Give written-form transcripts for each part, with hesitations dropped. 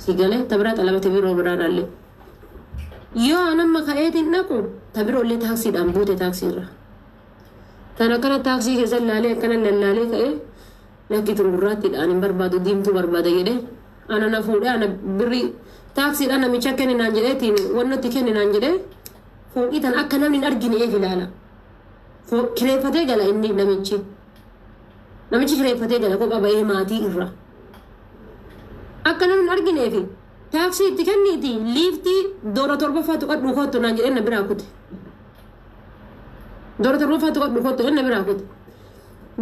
Si galee ta biraa xalabate biroo biraadhaallee. Yoo an amma ka'eetiin dhaqu ta biroollee taaksiidhaan buute taaksiirra. Tan akkana taaksii keessa laalee akkana lallaalee ka'ee, lakki, tun gurraattiidha, ani hin barbaadu, diimtuu barbaada jedhee, ana na fuudhee, ana birrii taaksiidhaan namicha kenni naan jedheetiin wannatti kenni naan jedhee, fooqii tan akka namni hin argine eef ilaala. Kireeffatee gala inni namichi. Namichi kireeffatee gala kophaa ba'ee maatii irra. Akka namni hin argineefi taaksii itti kenniiti liiftii doora torbaffaa tuqadhu kottu naan jedhee na biraa kute. Doora torbaffaa tuqadhu kottu jedhee na biraa kute.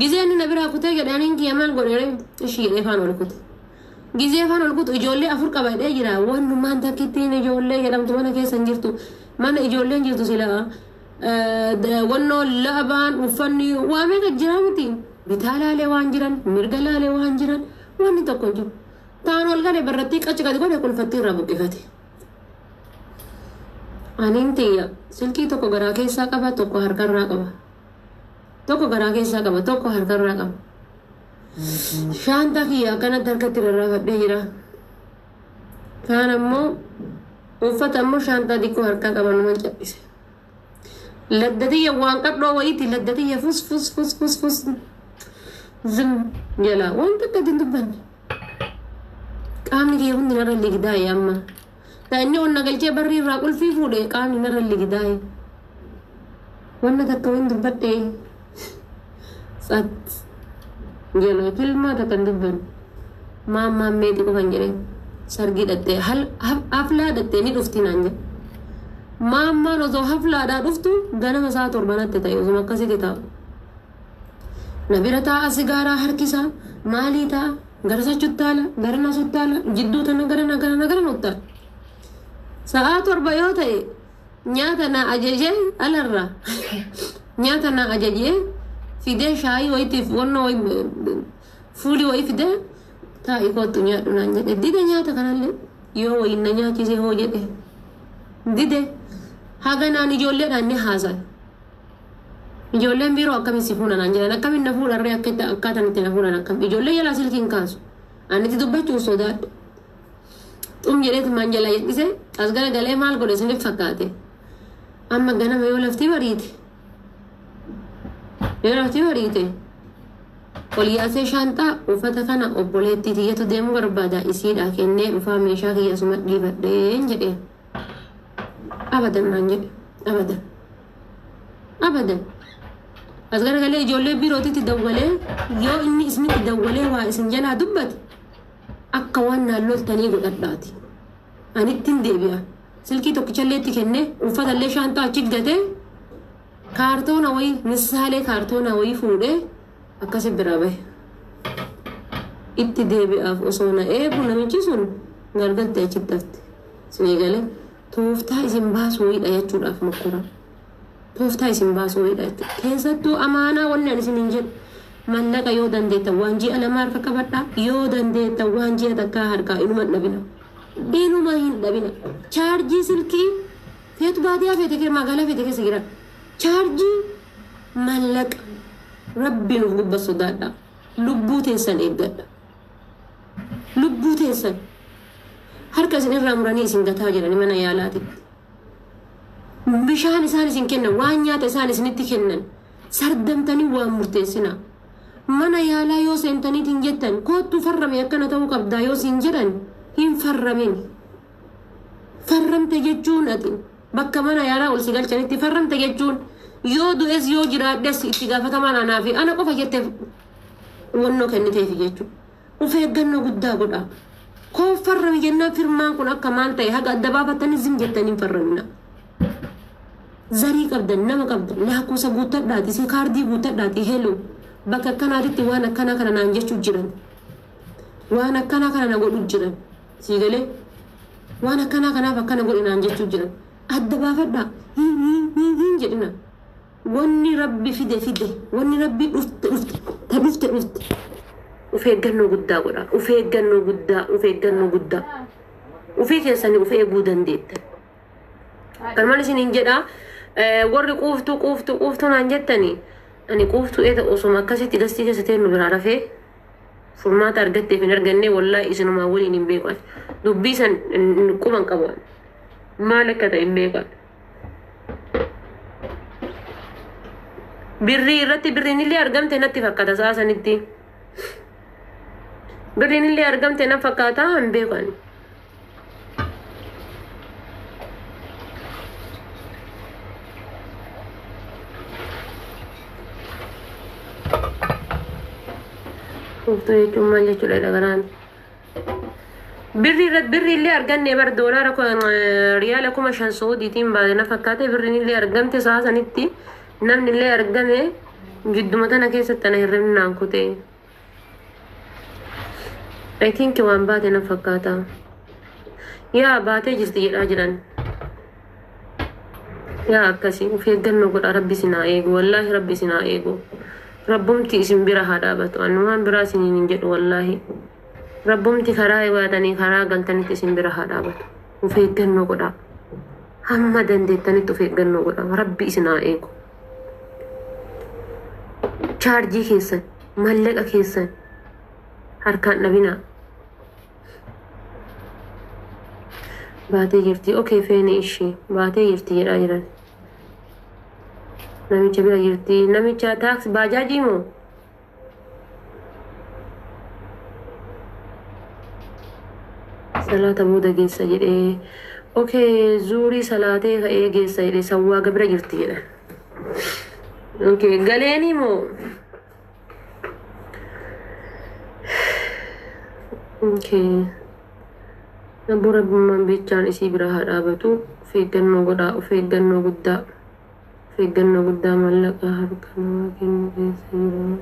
Gizee inni na biraa kutee jedhee, aniin kiyya maal godhee, ishii jedhee faan ol kute. Gizee faan ol kutu ijoollee afur qaba jedhee jira. Wannumaan takkittiin ijoollee jedhamtu mana keessa hin jirtu. Mana ijoolleen jirtu silaa wannoo la'abaan uffanni waa meeqa jira miti. Bitaa laalee waan jiran, mirga laalee waan jiran, wanni tokko hin jiru. Taan ol galee barrattii qachi gadi godhe, qulfattii irraa buqqifate. Aniin tiyya silkii tokko garaa keessaa qaba, tokko harkarraa qaba. Tokko garaa keessaa qaba, tokko harkarraa qaba. Shaantaa kiyya akkanatti harkatti rarraafadhee jira. Kaan ammoo uffata ammoo shaantaa xiqqoo harkaa qaba, numan cal'ise. Laddatiyya waan qadhoo wayiiti, laddatiyya fus fus fus fus fus zim jalaa waan takka ittiin dubbanne. Qaamni kiyya hundi narra ligidaa'e amma. Ta inni onna galchee barri irraa qulfii fuudhe, qaamni narra ligidaa'e. Wanna takka wayin dubbadhe, tsat jalaa kilmaa takka hin dubbanne. Maammaan meetii qofan jedhee, sargii dhattee haflaa dhattee ni dhufti naan jedhe. Maammaan osoo haflaadhaa dhuftu ganama sa'a 7 natti ta'e, osuma akkasitti taa'u. Na bira taa'a, sigaaraa harkisaa, maalii ta'a, gara sachuttaala, gara na suttaala, jidduu tana gara na gara na gara na uttaala. Sa'aa 7 yoo ta'e nyaata na ajajee, alarraa nyaata na ajajee fidee, shaayii wayiitiif wannoo wayii, fuulii wayii fidee, taa'ii kottu nyaadhu naan jedhe. Dide. Nyaata kanallee yoo wayiin na nyaachise hoo jedhe, dide. Haga naan ijoolleedhaan ni haasa'a. Ijoolleen biiroo akkamiin si fuuna naan jedhan, akkamiin na fuudharree, akka akkaataan itti na fuudhan akkam, ijoollee jalaa silkiin kaasu, ani itti dubbachuun sodaadhe. Xum jedheeti maan jalaa jedhise, as gara galee maal godhe isiniif fakkaate? Amma ganama yoo lafti bariite, yoo lafti bariite, ol yaasee shaanxaa uffata kana obboleettii tiyyatu deemuu barbaada, isiidhaa kennee dhufaa, meeshaa kiyya asuma dhiifadheen jedheen. Abadan naan jedhe, abadan abadan. As garagalee ijoollee birootitti dawwalee, yoo inni isinitti dawwalee waa isin jalaa dubbate akka waan naan loltanii godhadhaati. Anittin deebi'a. Silkii tokkichallee itti kennee, uffatallee shaanxaa achi gatee, kaartoona wayii misaalee kaartoona wayii fuudhee akkasi biraa bahe. Itti deebi'aaf osoo na eegu namichi sun gargalte achitti hafte. Isinii galee, tooftaa isin baasu wayiidha jechuudhaaf mokkora. Tooftaa isin baasu wayiidha jechuudha. Keessattuu amaanaa wanni ani isiniin jedhu, mallaqa yoo dandeettan waan ji'a 2 harka qabadhaa, yoo dandeettan waan ji'a takkaa harkaa inuma hin dhabina. Inuma hin dhabina. Chaarjii silkii feetu baadiyyaa feete kee magaalaa feete keessa jira. Chaarjii mallaqa rabbiin of gubba sodaadhaa. Lubbuu teessan eeggadha. Lubbuu teessan harka isin irraa muranii isin gataa jirani mana yaalaatitti. Bishaan isaan isin kennan, waan nyaata isaan isinitti kennan sardamtanii waan murteessinaa. Mana yaalaa yoo seentaniitiin jettan, koottuu farrame, akkana ta'uu qabdaa yoo siin jedhan, hin farramin. Farramte jechuun ati bakka mana yaalaa ol si galchanitti farramte jechuun, yoo du'es yoo jiraadhes itti gaafatamaan anaa fi ana qofa jettee wannoo kenniteefi jechuudha. Of eeggannoo guddaa godhaa. Koo farrami jennaan firmaan kun akka maal ta'e haga adda baafattanii zim jettanii hin farramina. Zarii qabdan, nama qabdan, lakkoofsa guuttadhaati, si kaardii guuttadhaati, hello, bakka akkanaatitti waan akkanaa kana naan jechuu jiran. Waan akkanaa kana na godhu jiran. Sii galee, waan akkanaa kanaaf akkana godhe naan jechuu jiran. Adda baafadhaa. Hin hin hin hin jedhina. Wanni rabbi fide fide, wanni rabbi dhufte dhufte, ta dhufte dhufte. Of eeggannoo guddaa godha. Of eeggannoo guddaa, of eeggannoo guddaa. Ofii keessanii of eeguu dandeettan. Kanumaan isiniin jedha, warri quuftuu quuftuu quuftuu naan jettanii, ani quuftuu eeta osuma akkasitti gastii keessa ta'e nu biraa rafee. Furmaata argatteef hin arganne, wallaahi isinumaa waliin hin beeku. Dubbii san quban qabu. Maal akka ta'e hin beeku. Birrii irratti birriin illee argamte natti fakkaata sa'a sanitti. Birriin illee argamte na fakkaata, hin beeku ani. Uftuu jechuun maal jechuudha dhagaraan? Birrii irratti birrii illee arganne bar, doolaara riyaala 5000 Saa'udiitiin baate na fakkaate. Birriin illee argamte sa'a sanitti, namni illee argame. Jidduma tana keessatti ana hirribni naan kute. I think waan baate na fakkaata. Yaa, baatee jirti jedhaa jiran. Yaa, akkasii of eeggannoo godha. Rabbi isin haa eegu, wallaahi rabbi isin haa eegu. Rabbumti isin bira haa dhaabatu. Ani waan biraa isiniin hin jedhu, wallaahi. Rabbumti karaa baatanii karaa galtanitti isin bira haa dhaabatu. Of eeggannoo godhaa. Hamma dandeettanitti of eeggannoo godhaa. Rabbi isin haa eegu. Chaarjii keessan, mallaqa keessan harkaan dhabinaa. Baatee jirti. Okay, feene ishee baatee jirti jedhaa jiran. Namicha bira jirti. Namicha taaksii baajaajii moo? Salaata booda geessa jedhee. Okay, zuurii salaatee ka'ee geessa jedhee, sawwaaga bira jirti jedhan. Okay, galeenii moo? Okay. Abbo, rabbummaan bichaan isii bira haa dhaabatu. Of eeggannoo godhaa, of eeggannoo guddaa. Of eeggannoo guddaa. Mallaqa harka namaa kennu keessa jiru.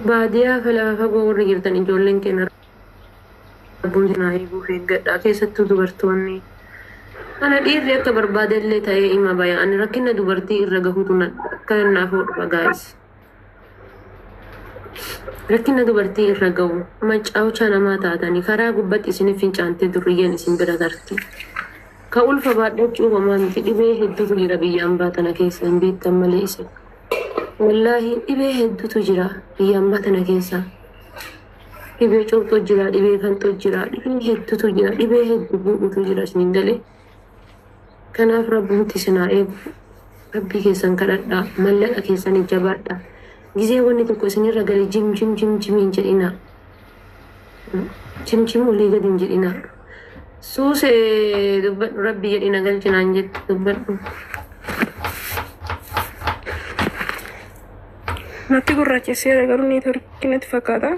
Baadiyyaa fi lafa fagoo warri jirtan, ijoolleen keenya rabbuun isin haa eeguuf eeggadhaa, keessattuu dubartoonni. Ana dhiirri akka barbaadellee ta'ee ima baya. Ani rakkina dubartii irra gahutu akka naaf hodhufa, guys. Rakkina dubartii irra gahu macaawcha namaa taatanii karaa gubbatti isinif fincaantee durriyyeen isin bira tarti. Ka ulfa baadhachuu homaa miti, dhibee hedduutu jira biyya ambaa tana keessa, hin beektan malee isin. Wallaahi dhibee hedduutu jira biyya ambaa tana keessa. Dhibee corxoo jira, dhibee fanxoo jira, dhibee hedduutu jira, dhibee hedduu guutuutu jira isin galee. Kanaaf rabbumti isin haa eegu. Rabbii keessan kadhadhaa, mallaqa keessan jabaadhaa. Gizee wanni tokko isinirra gale jim jim jim jim hin jedhinaa. Jim jim olii gadi hin jedhinaa. Suusee dubbadhu, rabbi jedhina galchinaan jetti, dubbadhu. Natti gurraachesseera, garuu neetworkii natti fakkaata.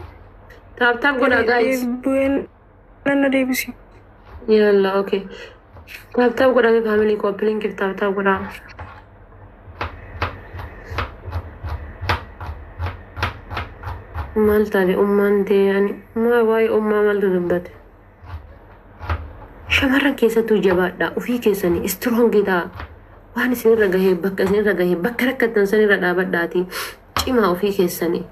Tap tap godhaa, guys. Bu'een nanna deebisi. Yalla, okay. Tap tap godhaa, family copy link tap tap godhaa. Maal taate ummaan ta'e ani maa waa'ee ummaa maaltu dubbate? Shamarran keessattuu jabaadhaa, ofii keessanii strong ta'a. Waan isinirra gahee, bakka isinirra gahee, bakka rakkattan sanirra dhaabadhaati cimaa ofii keessanii.